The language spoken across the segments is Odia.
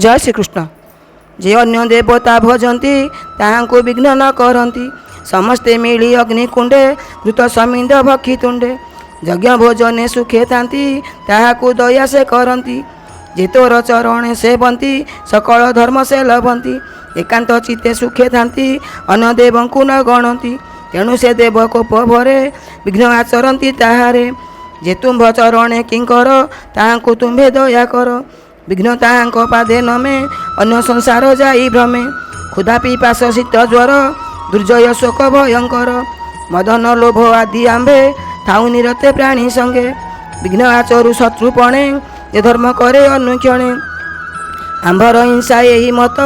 ଜୟ ଶ୍ରୀକୃଷ୍ଣ। ଯେ ଅନ୍ୟ ଦେବତା ଭଜନ୍ତି, ତାହାଙ୍କୁ ବିଘ୍ନ ନ କରନ୍ତି। ସମସ୍ତେ ମିଳି ଅଗ୍ନିକୁଣ୍ଡେ ଘୃତ ସମିଧ ଭକ୍ଷି ତୁଣ୍ଡେ ଯଜ୍ଞ ଭୋଜନେ ସୁଖେ ଥାନ୍ତି, ତାହାକୁ ଦୟା ସେ କରନ୍ତି। ଯେ ତୋର ଚରଣେ ସେବନ୍ତି, ସକଳ ଧର୍ମ ସେ ଲଭନ୍ତି। ଏକାନ୍ତ ଚିତ୍ତେ ସୁଖେ ଥାନ୍ତି, ଅନ୍ୟ ଦେବଙ୍କୁ ନ ଗଣନ୍ତି। ତେଣୁ ସେ ଦେବ କୋପ ଭରେ ବିଘ୍ନ ଆଚରନ୍ତି ତାହାରେ। ଯେ ତୁମ୍ଭ ଚରଣେ କିଙ୍କର, ତାହାଙ୍କୁ ତୁମ୍ଭେ ଦୟା କର। ବିଘ୍ନ ତାହାଙ୍କ ପାଦେ ନମେ, ଅନ୍ୟ ସଂସାର ଯାଇ ଭ୍ରମେ। କ୍ଷୁଧା ପିପାସ ଶୀତ ଜ୍ୱର, ଦୁର୍ଜୟ ଶୋକ ଭୟଙ୍କର, ମଦନ ଲୋଭ ଆଦି ଆମ୍ଭେ ଥାଉ ନିରତେ ପ୍ରାଣୀ ସଙ୍ଗେ। ବିଘ୍ନ ଆଚରୁ ଶତ୍ରୁପଣେ, ଯେ ଧର୍ମ କରେ ଅନୁକ୍ଷଣେ। ଆମ୍ଭର ହିଂସା ଏହି ମତ,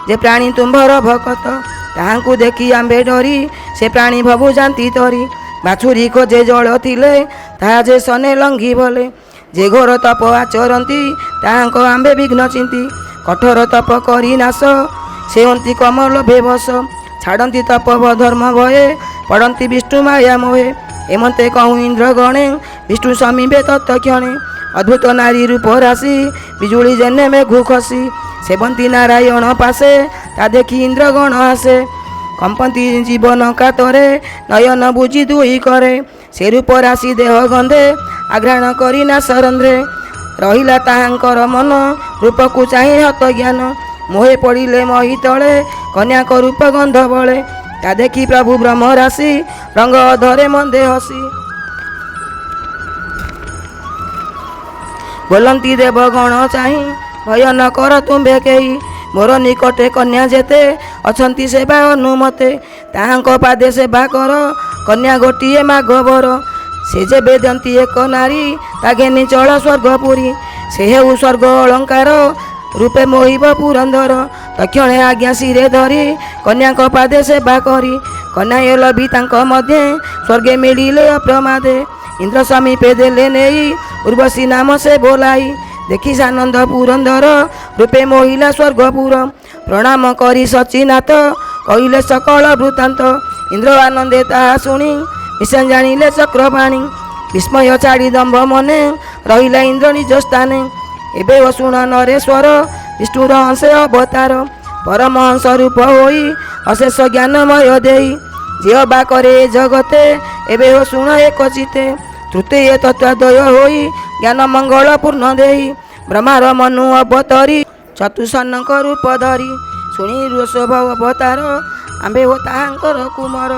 ଯେ ପ୍ରାଣୀ ତୁମ୍ଭର ଭକତ। ତାହାଙ୍କୁ ଦେଖି ଆମ୍ଭେ ଡରି, ସେ ପ୍ରାଣୀ ଭବୁ ଯାନ୍ତି ତରି। ବାଛୁରୀ ଖୋଜେ ଜଳ ଥିଲେ, ତାହା ଯେ ସନେ ଲଙ୍ଘି ଭଲେ। ଯେ ଘୋର ତପ ଆଚରନ୍ତି, ତାହାଙ୍କ ଆମ୍ଭେ ବିଘ୍ନ ଚିନ୍ତି। କଠୋର ତପ କରି ନାଶ, ସେ ହୁଅନ୍ତି କମ ଲୋଭେ ବଶ। ଛାଡ଼ନ୍ତି ତପ ଧର୍ମ ଭୟେ, ପଡ଼ନ୍ତି ବିଷ୍ଣୁ ମାୟା ମୋହେ। ଏମନ୍ତେ କହୁଁ ଇନ୍ଦ୍ର ଗଣେ, ବିଷ୍ଣୁ ସମୀପେ ତତ୍କ୍ଷଣେ। ଅଦ୍ଭୁତ ନାରୀ ରୂପ ରାଶି, ବିଜୁଳି ଯେନେ ମେଘୁ ଖସି। ସେବନ୍ତୀ ନାରାୟଣ ପାଶେ, ତା ଦେଖି ଇନ୍ଦ୍ରଗଣ ଆସେ। କମ୍ପନ୍ତି ଜୀବନ କାତରେ, ନୟନ ବୁଜି ଦୁଇ କରେ। ସେ ରୂପ ରାଶି ଦେହ ଗନ୍ଧେ, ଆଘ୍ରାଣ କରି ନାସରନ୍ଧ୍ରେ। ରହିଲା ତାହାଙ୍କର ମନ, ରୂପକୁ ଚାହିଁ ହତ ଜ୍ଞାନ। ମୋହେ ପଡ଼ିଲେ ମହି ତଳେ, କନ୍ୟାଙ୍କ ରୂପ ଗନ୍ଧ ବଳେ। ତା ଦେଖି ପ୍ରଭୁ ବ୍ରହ୍ମ ରାଶି, ରଙ୍ଗ ଅଧରେ ମନ୍ଦେ ହସି। ବୋଲନ୍ତି ଦେବଗଣ ଚାହିଁ, ଭୟ ନ କର ତୁମ୍ଭେ କେହି। ମୋର ନିକଟେ କନ୍ୟା ଯେତେ ଅଛନ୍ତି, ସେବା ଅନୁମତେ। ତାହାଙ୍କ ପାଦେ ସେବା କର, କନ୍ୟା ଗୋଟିଏ ମାଗ ବର। ସେ ଯେବେ ଦିଅନ୍ତି ଏକ ନାରୀ, ତା ଘେନି ଚଳ ସ୍ୱର୍ଗପୁରୀ। ସେ ହେଉ ସ୍ୱର୍ଗ ଅଳଙ୍କାର ରୂପେ ମୋହିବ ପୁରନ୍ଦର। ତକ୍ଷଣେ ଆଜ୍ଞା ଶିରେ ଧରି, କନ୍ୟାଙ୍କ ପାଦେ ସେବା କରି। କନ୍ୟାୟ ଲଭି ତାଙ୍କ ମଧ୍ୟେ, ସ୍ୱର୍ଗେ ମିଳିଲେ ଅପ୍ରମାଦେ। ଇନ୍ଦ୍ର ସମୀପେ ଦେଲେ ନେଇ, ଉର୍ବଶୀ ନାମ ସେ ବୋଲାଇ। ଦେଖି ସାନନ୍ଦ ପୁରନ୍ଦର, ରୂପେ ମୋହିଲା ସ୍ୱର୍ଗପୁର। ପ୍ରଣାମ କରି ସଚିନାଥ, କହିଲେ ସକଳ ବୃତ୍ତାନ୍ତ। ଇନ୍ଦ୍ର ଆନନ୍ଦେ ତାହା ଶୁଣି, ମିଶା ଜାଣିଲେ ଚକ୍ରପାଣି। ବିସ୍ମୟ ଛାଡ଼ି ଦମ୍ଭ ମନେ, ରହିଲା ଇନ୍ଦ୍ର ନିଜ ସ୍ଥାନେ। ଏବେ ଓ ଶୁଣ ନରେଶ୍ୱର, ବିଷ୍ଣୁର ହଂସେ ଅବତାର। ପରମହଂସ ରୂପ ହୋଇ, ଅଶେଷ ଜ୍ଞାନମୟ ଦେଇ। ଯେ ଅବା କରେ ଏ ଜଗତେ, ଏବେ ଓ ଶୁଣ ଏକ ଚିତ୍ତେ। ତୃତୀୟ ତତ୍ତ୍ୱଦ୍ୱୟ ହୋଇ, ଜ୍ଞାନ ମଙ୍ଗଳ ପୂର୍ଣ୍ଣ ଦେଇ। ବ୍ରହ୍ମାର ମନୁ ଅବତରି, ଚତୁଃସନଙ୍କ ରୂପ ଧରି। ଶୁଣି ଋଷଭ ଅବତାର, ଆମ୍ଭେ ଓ ତାହାଙ୍କର କୁମର।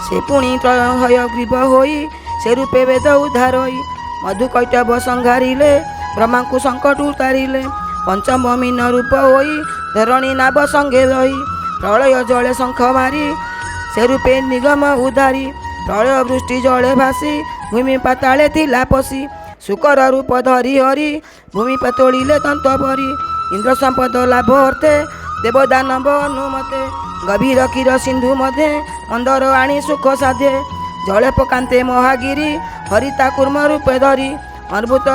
ସେ ପୁଣି ହୟଗ୍ରୀବ ହୋଇ, ସେ ରୂପେ ବେଦ ଉଦ୍ଧାରଇ। ମଧୁ କୈଟବ ସଂହାରିଲେ, ବ୍ରହ୍ମାଙ୍କୁ ସଙ୍କଟ ଉତାରିଲେ। ପଞ୍ଚମ ମୀନ ରୂପ ହୋଇ, ଧରଣୀ ନାବ ସଙ୍ଗେ ରହି। ପ୍ରଳୟ ଜଳେ ଶଙ୍ଖ ମାରି, ସେ ରୂପେ ନିଗମ ଉଦ୍ଧାରି। ପ୍ରଳୟ ବୃଷ୍ଟି ଜଳେ ଭାସି, ଭୂମି ପାତାଳେ ଥିଲା ପଶି। ଶୁକର ରୂପ ଧରି ହରି, ଭୂମି ପାତୋଳିଲେ ତନ୍ତ ପରି। ଇନ୍ଦ୍ର ସମ୍ପଦ ଲାଭ ଅର୍ଥେ, ଦେବଦାନବ ଅନୁମତେ। ଗଭୀର କ୍ଷୀର ସିନ୍ଧୁ ମଧ୍ୟେ, ମନ୍ଦର ଆଣି ସୁଖ ସାଧେ। ଜଳେ ପକାନ୍ତେ ମହାଗିରି, ହରିତା କୁର୍ମ ରୂପେ ଧରି। ଅମୃତ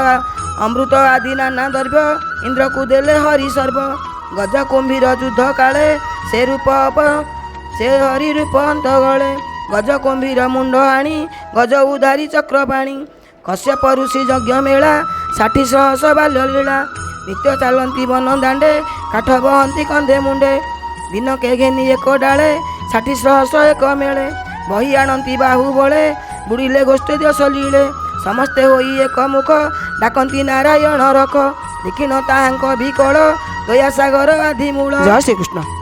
ଅମୃତ ଆଦି ନାନା ଦ୍ରବ୍ୟ, ଇନ୍ଦ୍ରକୁ ଦେଲେ ହରି ସର୍ବ। ଗଜ କୁମ୍ଭୀର ଯୁଦ୍ଧ କାଳେ, ସେ ରୂପ ସେ ହରି ରୂପ ଅନ୍ତ ଗଳେ। ଗଜ କୁମ୍ଭୀର ମୁଣ୍ଡ ଆଣି, ଗଜ ଉଧାରି ଚକ୍ରପାଣି। କଶ୍ୟପ ଋଷି ଯଜ୍ଞ ମେଳା, 60 ସହସ ବାଲ୍ୟ ଲୀଳା। ନିତ୍ୟ ଚାଲନ୍ତି ବନ ଦାଣ୍ଡେ, କାଠ ବହନ୍ତି କନ୍ଧେ ମୁଣ୍ଡେ। ଦିନକେ ଘେନି ଏକ ଡାଳେ, 60 ସହସ ଏକ ମେଳେ। ବହି ଆଣନ୍ତି ବାହୁ ବଳେ, ବୁଡ଼ିଲେ ଗୋଷ୍ଠୀ ଦଶ ଲୀଳେ। ସମସ୍ତେ ହୋଇ ଏକ ମୁଖ, ଡାକନ୍ତି ନାରାୟଣ ରଖ। ଦେଖିନ ତାହାଙ୍କ ବିକଳ, ଦୟା ସାଗର ଆଦି ମୂଳ। ଜୟ ଶ୍ରୀକୃଷ୍ଣ।